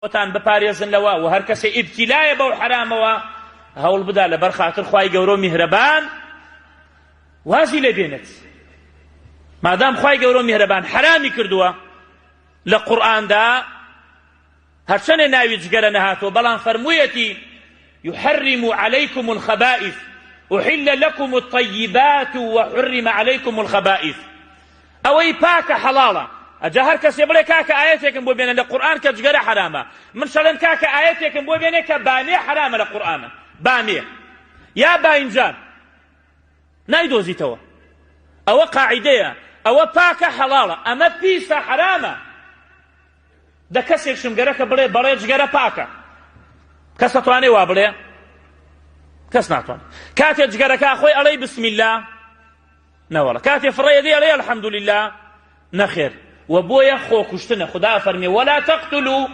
خۆتان بپارێزن لەوە وە هەر کەسێ ئیبتیلایە بەو حەرامەوە هەوڵ بدا لەبەر خاتر خوای گەورە و میهرەبان وازی لێ بێنێت مادام خوای گەورە و میهرەبان حەرامی کردووە لە قورئاندا هەرچەنێ ناوی جگەرە نەهاتووە بەڵام فەرموویەتی يحرم عليكم الخبائث أحل لكم الطيبات وحرم عليكم الخبائث ئەوەی پاکە حەڵاڵە ئەجا هەر کەسێ بڵێ کاکە ئایەتێکم بۆ بێنە لە قورئان کە جگەرە حەرامە من شەڵێم کاکە ئایەتێکم بۆ بێنێ کە بامێ حەرامە لە قورئانە بامێ یا باینجان نایدۆزیتەوە ئەوە قاعدەیە ئەوە پاکە حەڵاڵە ئەمە پیسە حەرامە دە کەسێکشم گەرەکە بڵێ بەڵێ جگەرە پاکە کەس ئەتوانێ وا بڵێ کەس ناتوانێت کاتێ جگەرەکە خۆی ئەڵێی بسم الله نەوەڵا کاتێ فڕێ دێ ئەڵێ الحمدللە نەخێر وە بۆیە خۆکوشتنە خودا ئەفەرمێ ولا تقتلوا.